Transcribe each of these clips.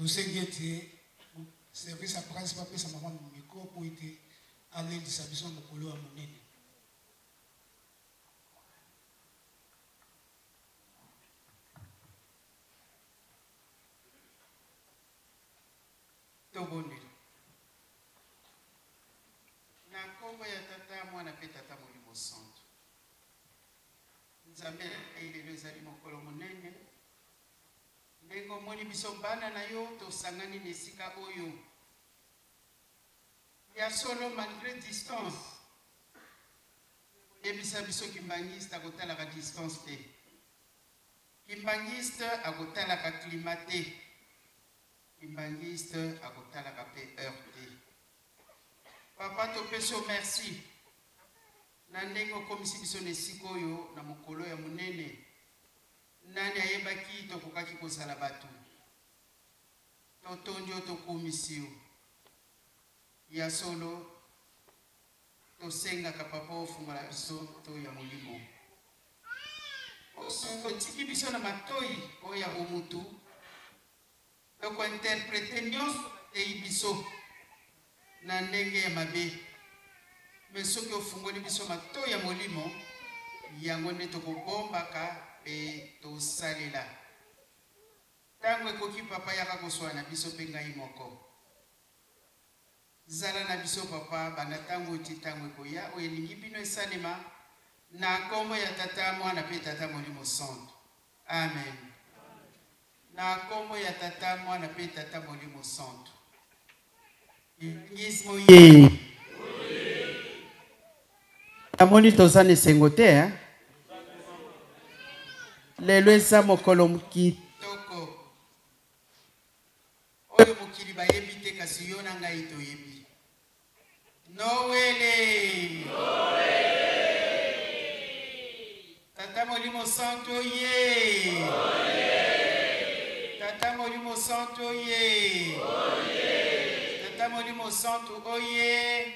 Tosengi ete service ya presse bapesa mama micro mpo ete alendisa biso na mokolo ya monene. Tobondela. Na nkombo ya Tata, Mwana mpe Tata Molimo Santu. Nzambe na ngai, lelo ezali mokolo monene. Ndenge omoni biso bana na yo tosangani na esika oyo. Ya solo malgre distance, yebisa biso kimbanguiste akotalaka distance te. Kimbanguiste akotalaka climat te. Kimbanguiste akotalaka pe heure te. Papa topesi yo merci na ndenge okomisi biso na esika oyo na mokolo ya monene. Nani ayebaki tokokaki kozala bato? Totondi yo, tokumisi yo. Ya solo, tosengaka Papa ofungola biso matoyi ya molimo. Soki otiki biso na matoyi oyo ya bomutu, toko interpreter nionso bateyi biso na ndenge ya mabe. Mais soki ofungoli biso matoyi ya molimo, yango nde tokobombaka pe tosalela. Tango ekoki Papa yaka koswana na biso pe ngai moko. Zala na biso papa banda tango ti tango ekoya oyo elingi bino esalema na kombo ya tata mwana pe tata molimo santu amen na kombo ya tata mwana pe tata molimo santu Ngismo ye namoni toza na esengo te hein? Lelo eza mokolo kitoko Oyo mokili bayebi te kasi yo na ngai toyebi. Nowele! Tata Molimo Santu oye! Tata Molimo Santu oye! Tata Molimo Santu oye!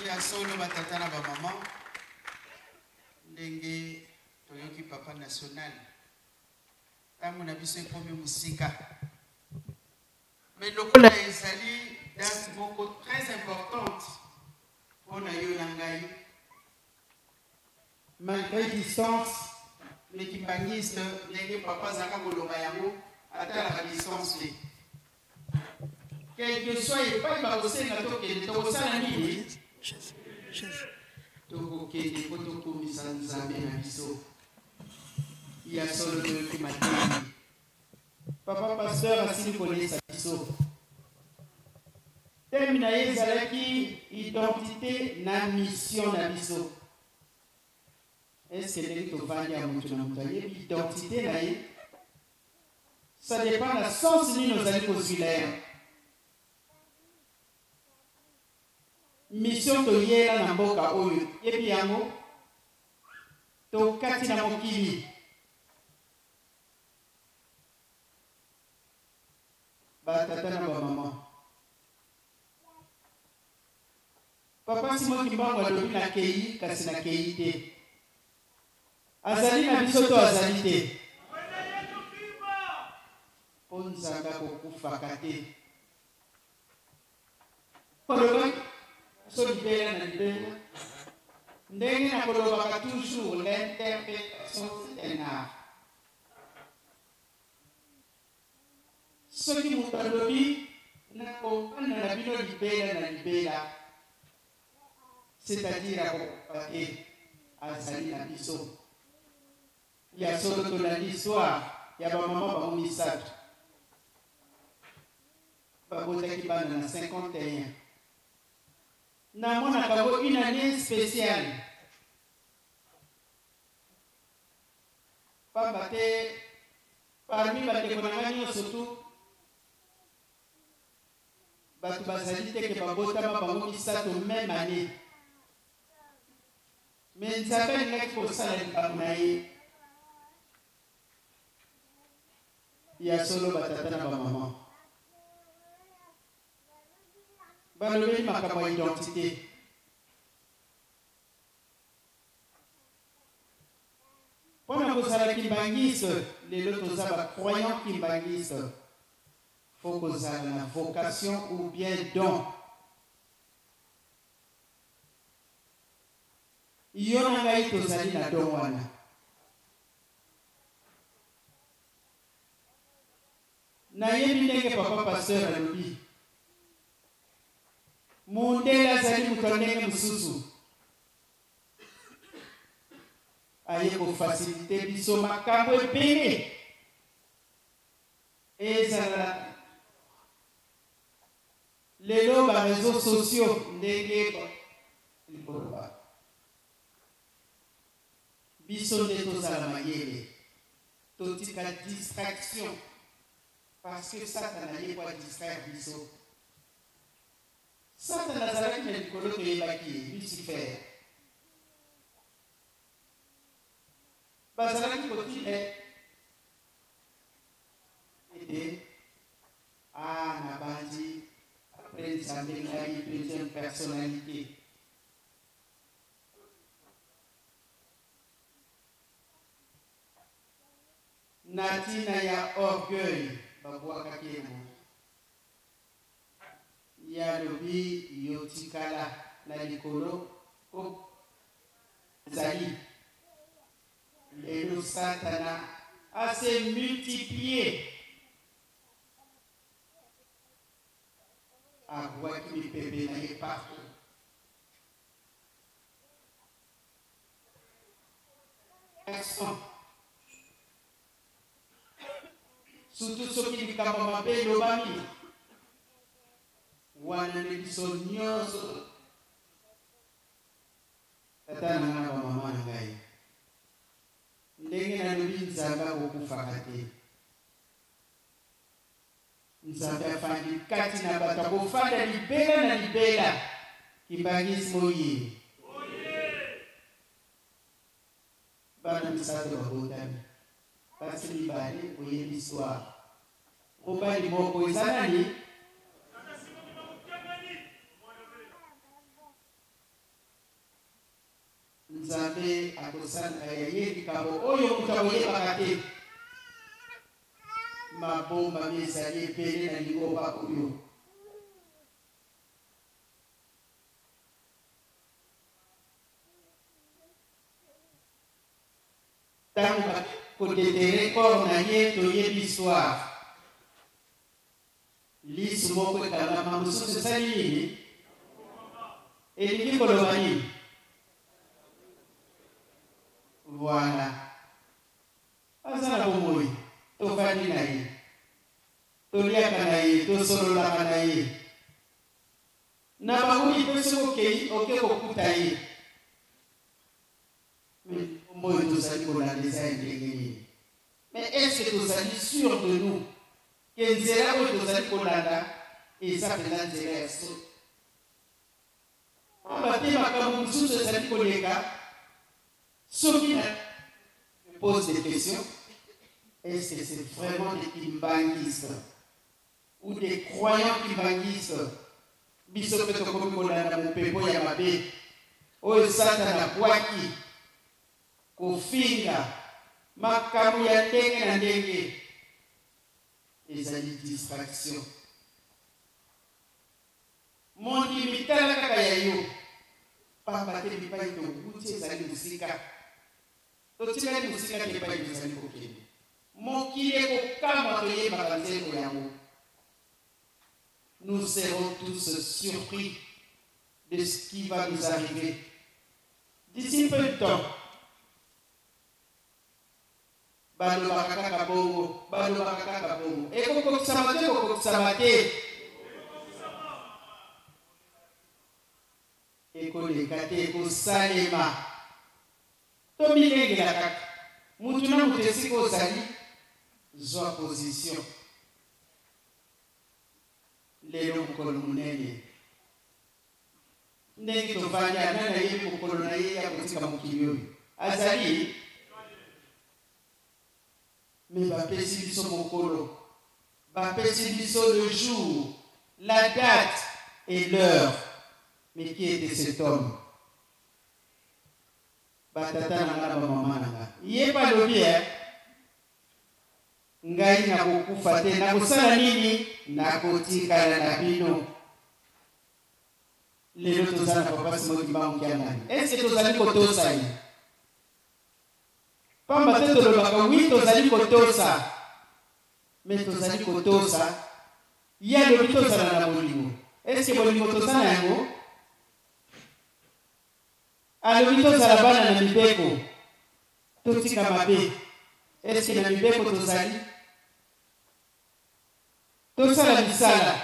Ya solo ba tata na ba maman, ndenge toyoki papa national, tango na biso ekomi mosika, mais lokola ezali date moko très importante mpo na yo na ngai, Malgre distance, mais kimbanguiste ndenge papa azalaka koloba yango atalaka distance te. Quelque soit epai bakosenga tokende tokosala nini? Tokokende mpo tokumisa Nzambe na biso. Ya solo toyoki mateyi. Papa pasteur asili kolesa biso. Thème na ye ezalaki identite na mission na biso. Est ce que ndenge tovandi ya mutu na mutu ayebi identite na ye? Ça depend na sens nini ozali kozuila yango. Mission toyela na mboka oyo toyebi yango, tokati na mokili. Ba tata na ba maman. Papa Simon Kimbangu alobi na keyi kasi na keyi te. Azali na biso to azali te? Po Nzambe akokufaka te. Alobaki biso libela na libela. Ndenge nakolobaka toujours l'interpretation c'est un art. Soki moto alobi, Nakofanda na bino libela na libela, c'est-à-dire akokufa te, azali na biso. Ya solo, tolandi histoire ya ba mama bango misatu babotaki bana na 51. Namonaka yango une annee speciale. Pamba te parmi ba ndeko na nga nionso tout, batu bazali te que babotama bango misatu meme annee. Mais Nzambe alingaki kosala likambo na ye. Ya solo ba tata na ba maman balobeli makambo ya identite. Mpo na kozala kimbanguiste, lelo toza ba croyants kimbanguiste, faut kozala na vocation ou bien don. Yo na ngai tozali na don wana. Nayebi ndenge papa pasteur alobi. Mundele azali moto ya ndenge mosusu. Aye ko faciliter biso makambo ebele. Ezala lelo ba reseaux sociaux ndenge koloba. Biso nde tozala mayele totika distraction parce que satana aye po a distraire biso. Satana azalaki na likolo toyebaki ye Lucifer. Bazalaki kotinda ete ah nabanzi après Nzambe ngai deuxième personnalité. Na tina ya orgueil babwakaki ye na Ye alobi yo tikala na likolo ko ezali lelo satana a se multiplier abwaki mipepe na ye partout. Garçon. Surtout soki likambo mabe elobami wana nde biso nyonso tata na ngai na bamama na ngai ndenge nalobi nzambe akokufaka te Nzambe afandi kati na bato akofanda libela na libela. Kimbanguisme oye! Bana misato babotami, basi mibale, oyebi histoire. Mobali moko eza nani? Nzambe akosalaka ya ye likambo oyo moto akoyebaka te. Mabombami ezali ebele na lingomba oyo. Tango ba ko deterrer corps na ye toyebi histoire. Lisu moko ekangama mosusu esali nini? Elingi koloba nini? Voilà. Aza na bomoi, tofandi na ye. Toliaka na ye, tosololaka na ye. Na bawei mpe soki okei, oke kokuta ye. Mais kombo oyo tozali kolanda eza ya ndenge nini? Mais est ce que tozali sur de nous que nzela oyo tozali kolanda eza mpenza nzela ya solo? Pamba te makambo mosusu ezali koleka soki na me pose des questions, est ce que c'est vraiment des kimbanguistes ou des croyants kimbanguistes? Biso mpe tokomi kolanda mopepo ya mabe oyo Satana abwaki, kofinga, makambo ya ndenge na ndenge ezali distraction. Mondimi tala kaka ya yo, pamba te bipai towuti ezali mosika, totikali mosika te epai tozali kokende. Mokili ekokamwa toyembaka nzembo yango. Nous serons tous surpris de ce qui va nous arriver d'ici peu de temps. Balobaka kaka bongo, balobaka kaka bongo. Ekokokisama te, ekokokisama te. Ekoleka te, ekosalema. Tomilengela kaka. Mutu na mutu esika ozali, zwa position. Lelo mokolo monene. Ndenge tovandi awa, nani ayebi mokolo na ye ya kotika mokili oyo? Azali? Mais bapesi biso mokolo, bapesi biso le jour, la date et l'heure. Mais qui était cet homme? Batata na nga na bamama na nga, ye mpe alobi e ngai nakokufa te, nakosala nini? Nakotikala na bino. Lelo toza na Papa Simon Kimbangu Kiangani, est-ce tozali kotosa ye? Pamba te tolobaka oui, tozali kotosa, mais tozali kotosa ye? Alobi tozala na bolingo, est-ce bolingo toza na yango? Alobi tozala bana na mibeko, totika mabe, est-ce na mibeko tozali? Tosala misala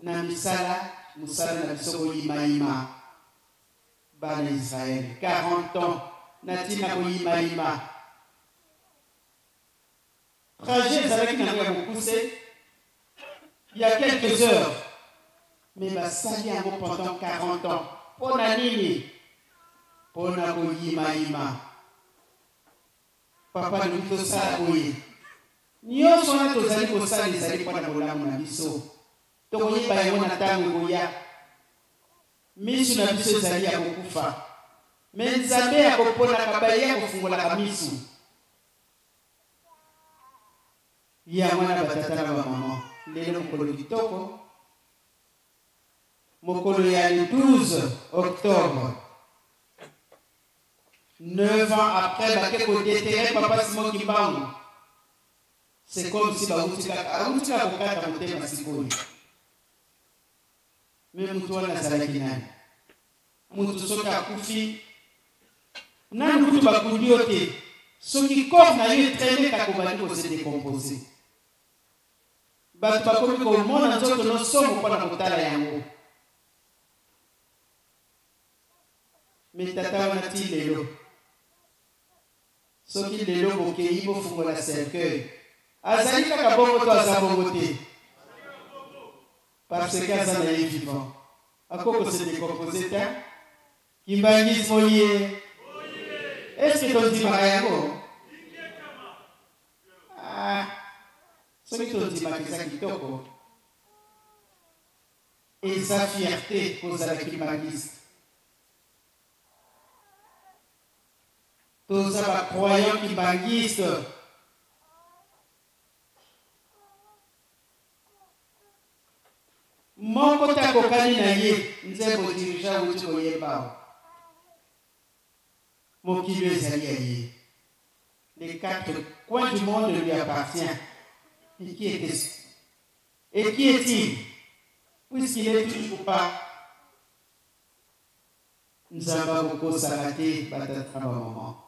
na misala, mosala na biso koyimayima. Bana Israele 40 ans na ntina koyimayima. Trajet ezalaki nango ya mokuse ya quelques heures, mais basali yango pendant 40 ans. Mpo na nini? Mpo na koyimayima. Papa alobi tosala boye. Nyonso wana tozali kosala ezali mpo na bolamu na biso. Tokoyeba yango na ntango ekoya. Misu na biso ezali ya kokufa, mais Nzambe akoponaka baye akofungolaka misu. Yango wana, batata na bamama, lelo mokolo kitoko, mokolo ya le 12 octobre, 9 ans après bake kodéterrer Papa Simon Kimbangu. C'est comme si bauti kaka, auti kaka kokata motema sikoyo. Mais motu wana azalaki nani? Motu soki akufi, nanu kutu bakundi yo te, soki corps na yo etraîner kaka, obandi kose décomposer, bato bakomi komona nzoto no somo mpona kotala yango. Mais tata wana ti lelo, soki lelo bokei bofungola cercueil, azali kaka bongo to aza bongo te? Parce que aza na ye vivant, akoko se décomposer te. Kimbanguisme oye! Est ce que tondimaka yango? Ah, soki tondimaka, eza kitoko, eza fierté kozala kimbanguiste. Toza bacroyant kimbanguiste. Moko te akokani na ye. Nzembo dirigeant wuti koyemba awa, mokili oyo ezali ya ye, les quatre coins du monde lui appartient. Et qui était et qui est-il, puisqu'il est toujours pas? Nzambe akokosaka te. Batata na bamama,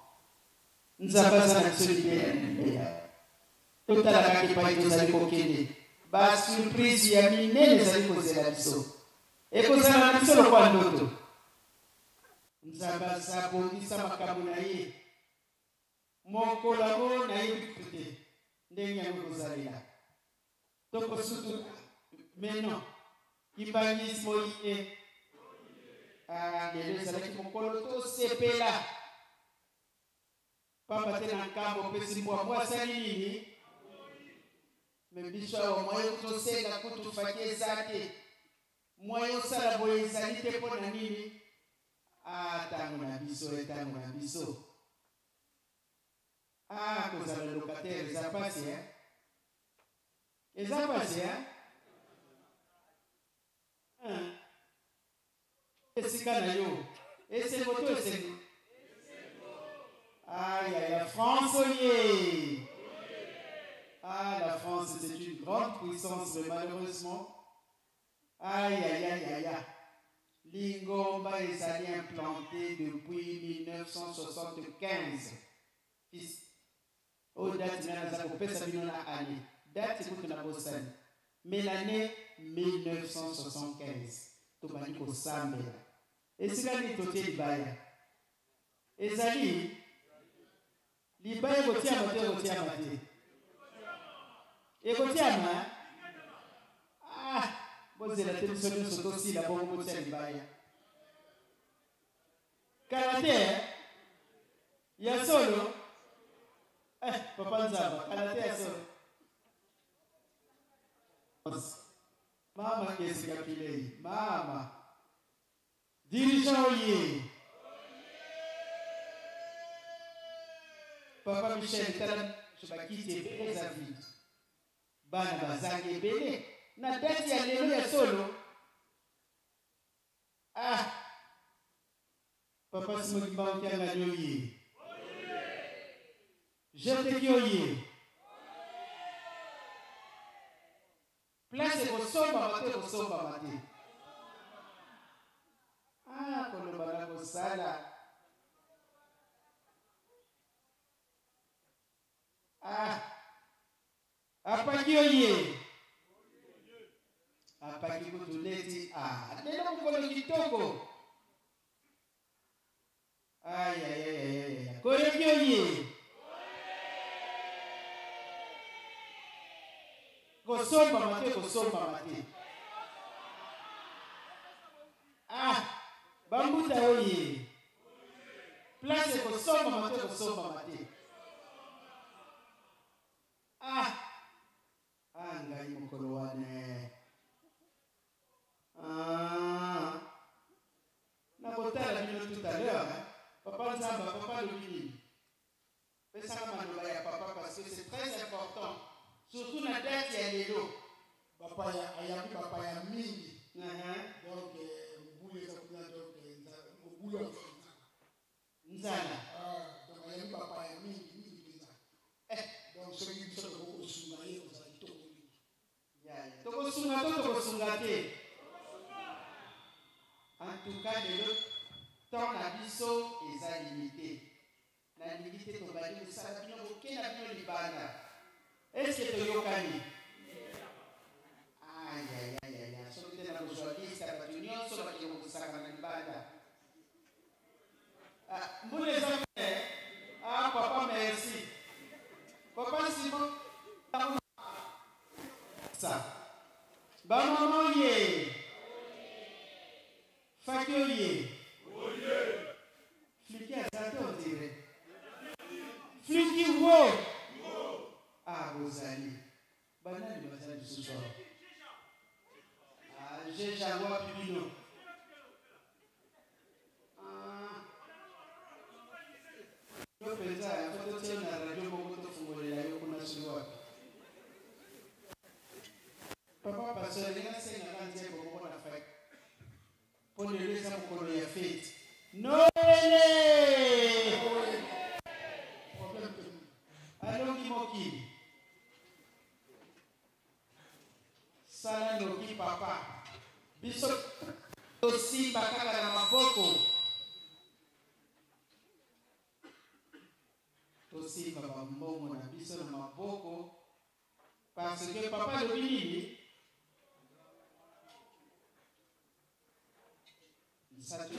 Nzambe aza na biso libela na libela. Totala kaka epai tozali kokende, basurprise ya minene ezali kozela biso, ekozala na biso lokola ndoto. Nzambe aza bongisa makambo na ye. Mokolo yango nayebi kutu te ndenge yango ekozalela, tokosutuka. Mais non, kimbanguisme oye! Ah, lelo ezalaki mokolo tosepela, pamba te na nkambo opesi mbwa, mbwa asali nini? Mais biso awa, moyen tosenga kutu faki eza te, moyen osala boye ezali te. Mpo na nini? Ah, ntango na biso, ntango na biso. Ah, kozala locataire eza pasi, eh? Eza pasi, eh? Esika na yo esengo to esengo? Aïe, France oye! Ah, la France, c'est une grande puissance, mais malheureusement, aïe aïe aïe aïe, lingomba ezali implanté depuis 1975. Oyo date ngai naza kopesa bino na année, date kutu na bosani, mais l'année 1975 tobandi kosambela. Esika nini totie libaya? Ezali libaya ekotiama to ekotiama te? Ekotiama. Ah, bozela te biso nyonso tosila bongo botia libaya. Kala te ya solo. Eh, papa. Nzamba, kala te ya solo. Mama Ngesi Kapilei, mama. Dirigeant oye. Papa Michel, tala bakiti ebele eza vide. Bana bazangi ebele na date ya lelo ya solo. Ah! Papa Simon Kimbangu Kiangani oye. Jeteki oye. Place ekosombama to ekosombama te? Ah, koloba na kosala. Ah, apaki oye. Apaki kutu neti ah, lelo mokolo kitoko. Ay, ay, ay, ay, ay, ay. Koreki oye. Kosombama te, kosombama te. Ah, bambuta oye. Place ekosombama te, kosombama te. Ah, ah, ngai mokolo wana. Ah. Nakotala bino tout à l'heure hein. Papa Nzamba, papa alobi nini? Pesaka maloba ya papa parce que c'est très important. Surtout na date ya lelo. Bapaya ayambi bapaya mingi. Uh -huh. Donc mobulu eza kuna donc mobulu ya nzala. Nzala. Ah, donc ayambi bapaya mingi mingi mpenza. Eh. Donc soki biso tokoki kosunga ye kozala kitoko mingi. Yaya, tokosunga to tokosunga te? En tout cas lelo temps na biso eza limite. Nalingi te tobandi mosala bino boke na bino libanda. Est-ce que toyokani? Ayayayaya, soki te nakozwa liste ya bato nyonso bakende kosaka na libanda. Ah, mbula eza te. Ah, papa merci. Papa Simon sa. Ba maman ye. Faki oye. Fliki aza te on dirait. Fliki wo. Ah, bozali. Banani bazali lisusu awa? Ah, jeje yango wapi bino? Ah. Yo mpenza fo totie na radio moko tofungolela yo kuna soki wapi. Papa pasteur, ndenge asengaka nzembo moko na faki mpo lelo eza mokolo ya feti Noele alongi mokili. Sala noki papa, biso tosimba kaka na maboko, tosimba bambongo na biso na maboko parce que papa alobi nini? Nsatu.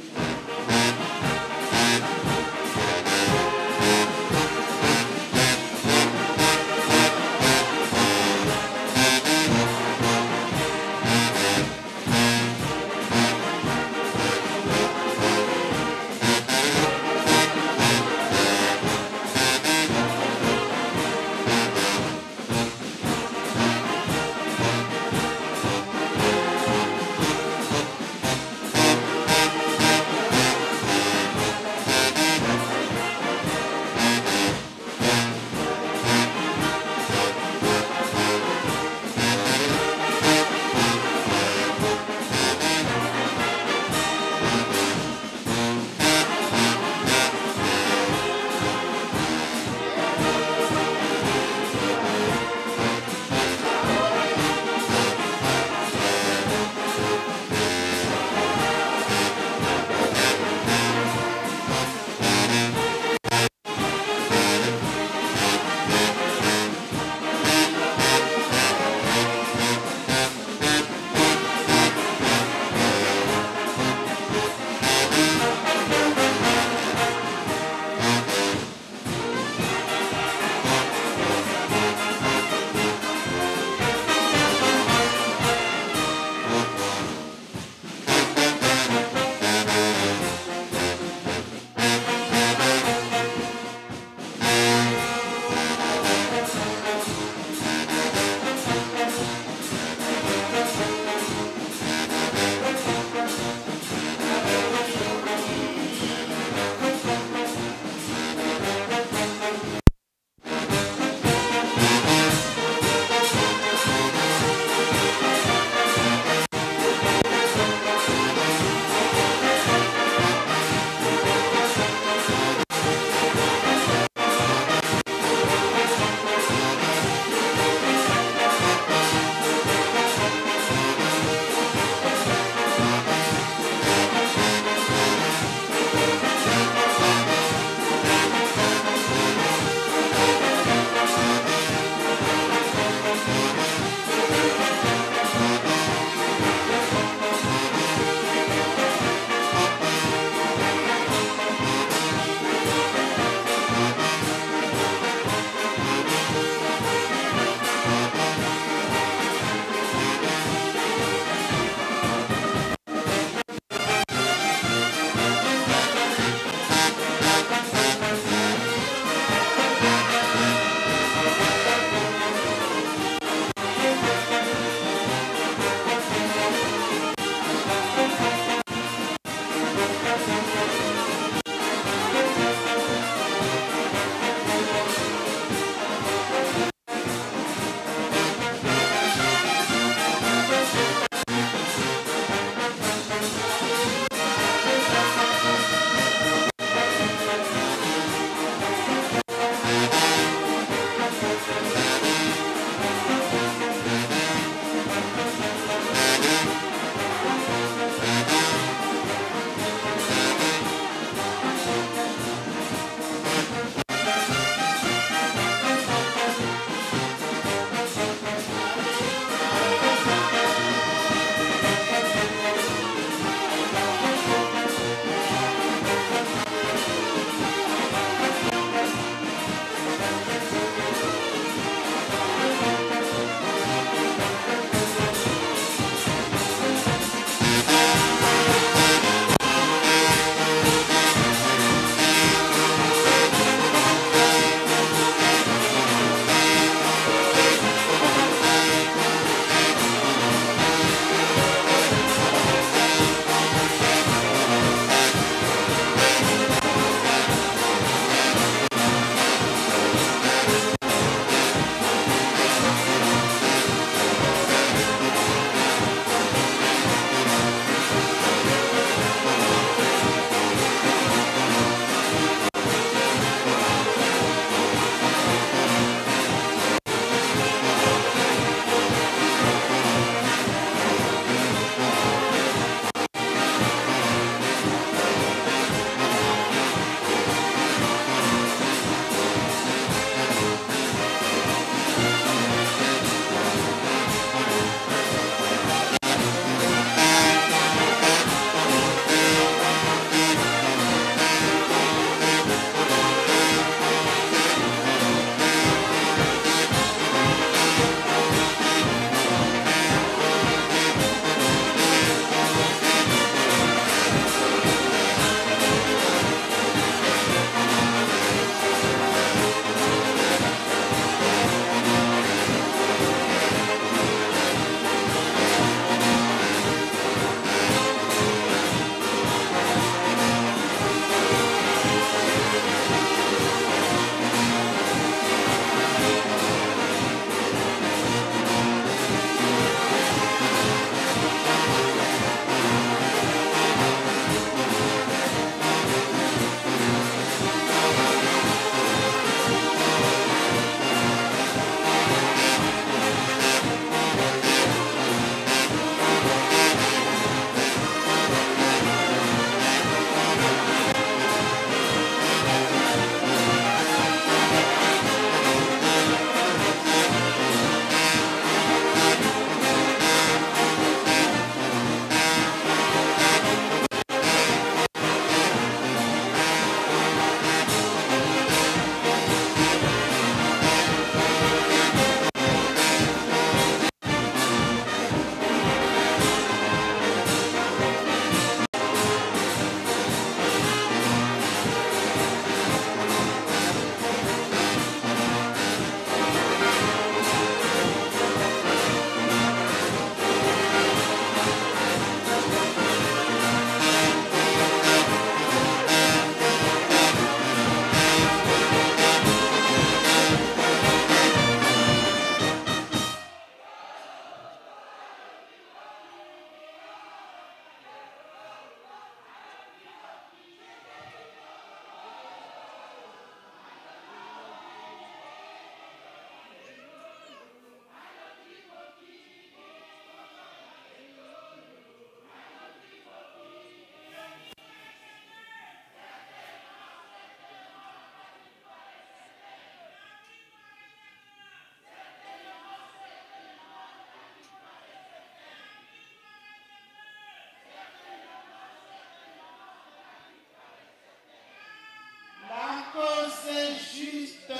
juste.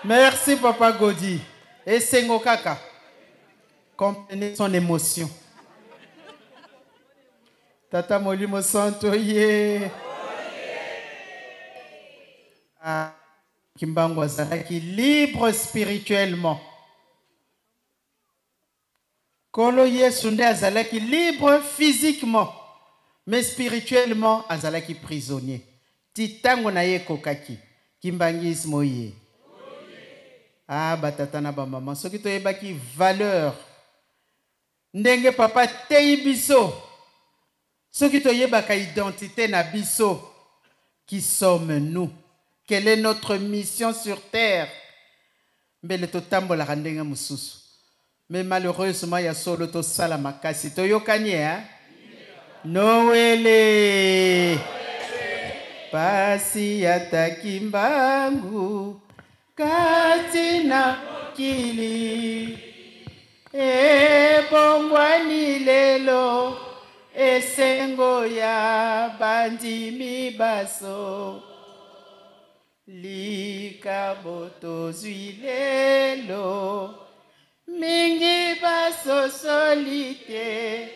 Merci Papa Godi. Esengo kaka. Comprenez son émotion. Tata Molimo Santo ye. Ah, Kimbangu azalaki libre spirituellement. Nkolo Yesu nde azalaki libre physiquement, mais spirituellement azalaki prisonnier ti tango na ye ekokaki. Kimbanguisme oye! Ah ba tata na ba maman, soki toyebaki valeur ndenge papa ateyi biso, soki toyebaka identite na biso, qui sommes-nous? Quelle est notre mission sur terre? Mbele totambolaka ndenge mosusu. Mais malheureusement ya solo tosala makasi. Toyokani hein? Noele pasi ata kimbangu kati na mokili ebongwani lelo esengo ya bandimi baso Likabo tozwi lelo mingi basosoli te.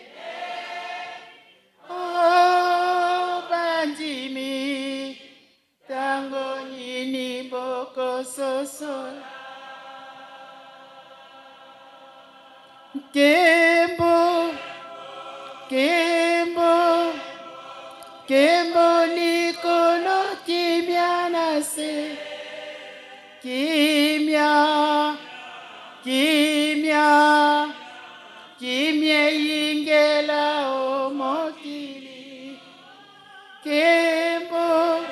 Oh, bandimi, tango nini bokososola? Nkembo, nkembo, nkembo likolo, kimia na se. Kimia, kimia, kimia eyingela o mokili. Nkembo.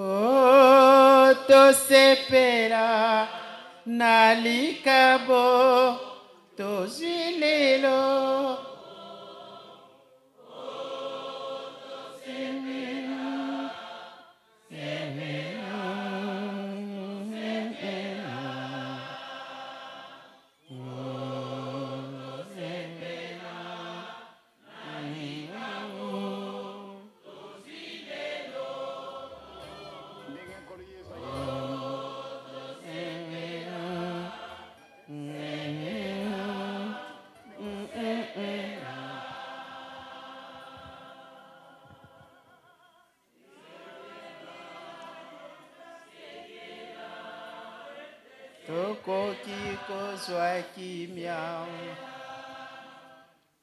Oh, tosepela na likabo tozwi lelo. Tokoki kozwa kimia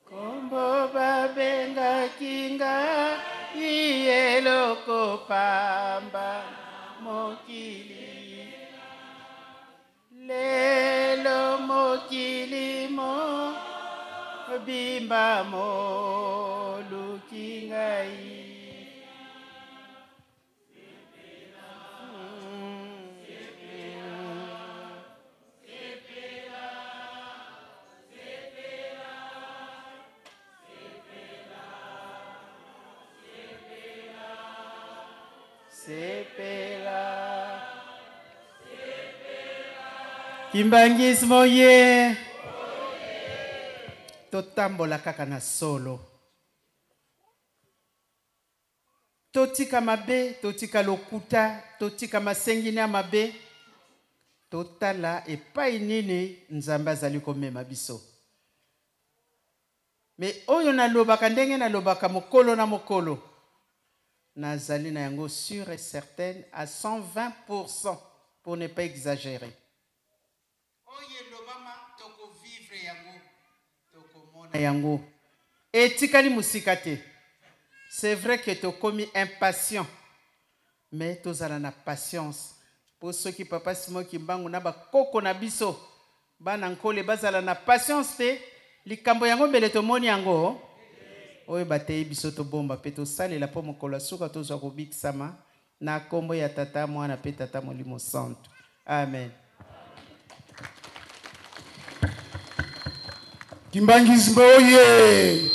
kombo babengaki ngai eloko pamba mokili Lelo mokili mobimba moluki ngai. Sepela. Kimbanguisme ye. Totambola kaka na solo. Totika mabe, totika lokuta, totika masengini ya mabe. Totala epai nini Nzambe azali komema biso. Mais oyo nalobaka ndenge nalobaka mokolo na mokolo, nazali na yango sûre et certaine à 120% pour ne pas exagérer. Oyo elobama toko vivre yango, tokomona yango. Etikali mosika te. C'est vrai que tokomi impatient, mais tozala na patience po soki papa Simon Kimbangu na bakoko na biso bana Nkole bazala na patience te, likambo yango mbele tomoni yango oyo bateyi biso tobomba pe tosalela po mokolo ya suka tozwa kobikisama na kombo ya Tata, Mwana pe Tata Molimo Santu. Amen. Kimbangisme oye!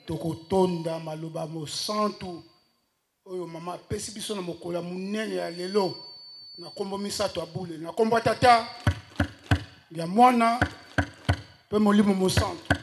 Tokotonda maloba mosantu oyo mama apesi biso na mokolo ya monene ya lelo na nkombo misato ya bule, na nkombo ya Tata, ya Mwana mpe Molimo Mosantu.